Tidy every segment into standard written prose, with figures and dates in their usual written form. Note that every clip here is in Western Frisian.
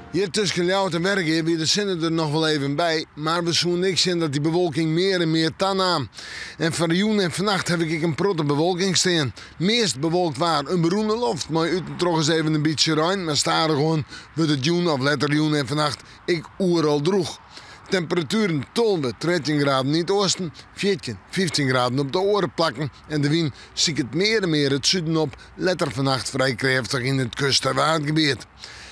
Hjir tusken Ljouwert en Wergea wie de sinne der noch wol even by, mar we soene ek sjen dat dy bewolking mear en mear tanaam. En foar de jûn en fannacht haw ik ek in protte bewolking stean. Meast bewolkt waar, in berûne loft mei út en troch ris even in bytsje rein, mar stadichoan wurdt it jûn of letter jûn en fannacht ek oeral drûch. Temperatueren 12, 13 graden yn it oasten, 14, 15 graden op de oare plakken en de wyn siket mear en mear it suden op, letter fannacht frij krêftich yn it kust- en waadgebiet.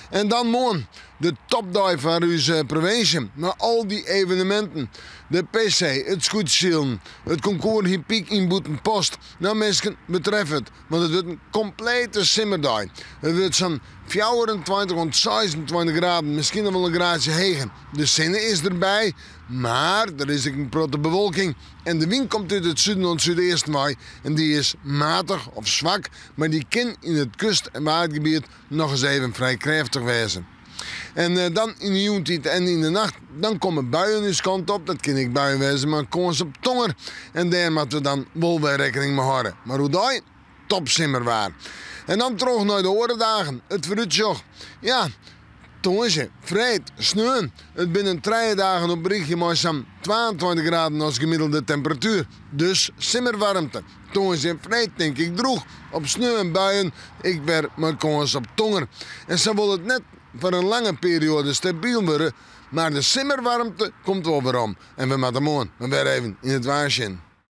En dan moarn, de topdei foar ús provinsje, mei al dy eveneminten. De PC, it skûtsjesilen, it konkoers hippyk yn Bûtenpost. No minsken, we treffe it, want it wurdt in komplete simmerdei. It wurdt sa'n 24 oant 26 graden, miskien noch wol in graadsje heger. De sinne is derby, mar der is ek in protte bewolking. En de wyn komt út it suden oant súdeasten wei en dy is matich of swak, mar dy kin yn it kust- en waadgebiet nochris even frij krêftich wêze. En dan yn de jûntiid en yn de nacht, dan komme buien ús kant op. Dat kin ek buien wêze mei kâns op tonger. En dêr moatte we dan wol wer rekkening mei hâlde. Mar oerdei, topsimmerwaar. En dan troch nei de oare dagen, it foarútsjoch. Ja, tongersdei, freed, sneon. It binne trije dagen op rychje mei sa'n 22 graden as gemiddelde temperatuer. Dus simmerwaarmte. Tongersdei en freed tink ik drûch, op sneon buien, ek wer mei kâns op tonger. En sa wol it net foar in lange perioade stabyl wurde, mar de simmerwaarmte komt wol werom. En we moatte moarn mar wer even yn it waar sjen.